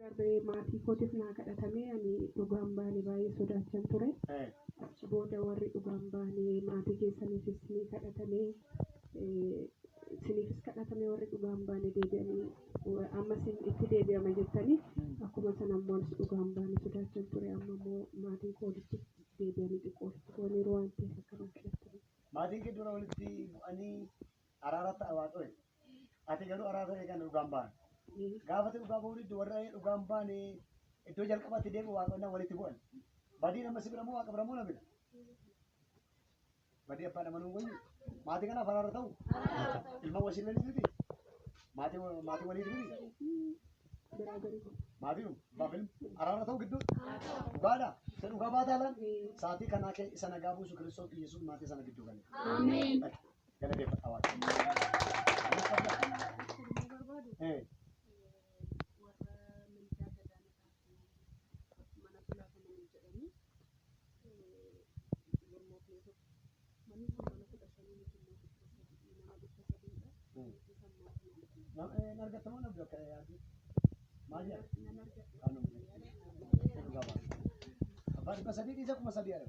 Darbee maatii kootiif naa kadhatamee ani dhugaan baane baay'ee sodaachan ture. Achi booda warri dhugaan baane maatii keessaniifis ni kadhatamee, isiniifis kadhatamee, warri dhugaan baane deebi'anii ammas itti deebi'ama jettanii, akkuma sana immoo anis dhugaan baane sodaachan ture. Amma immoo maatiin koo walitti deebi'anii xiqqoo walitti bu'aniiru waan ta'eef akka naa kadhatanii. Maatiin kee dura walitti bu'anii araara ta'a Waaqayyo. Ati garuu araara ta'e kan dhugaan ba'an. Gaafa ati dhugaa ba'uu diddu warra dhugaan baane iddoo jalqabaatti deebi'u Waaqayyoon walitti bu'an. Badii nama si bira moo Waaqa bira moo na bira? Badii abbaan amanuu wayyu. Maatii kanaaf araara ta'u? Ilma wasiilanii miti? Maatii maatii waliiti miti? Garaa garii. Maatii abbaa fi ilma araara ta'u gidduu? Dhugaadha. Isa dhugaa baataa lan? Saatii kanaa kee isa nagaa buusu Kiristoos Iyyasuus maatii sana gidduu gale. Ameen. Galateeffadha Waaqa. Barbaadu warra mindaa gadaanadhaaf mana filaatamanii jedhanii gurmoofnee tokko manni sun mana 15 miti immoo 300, nama 300dha. Hin argattamoo dhabdu akka yaaddu? Maal jedha? Nan argadha. Kanuma. Dhugaa baata. Abbaa 300 dhiisa 3000 jedhama.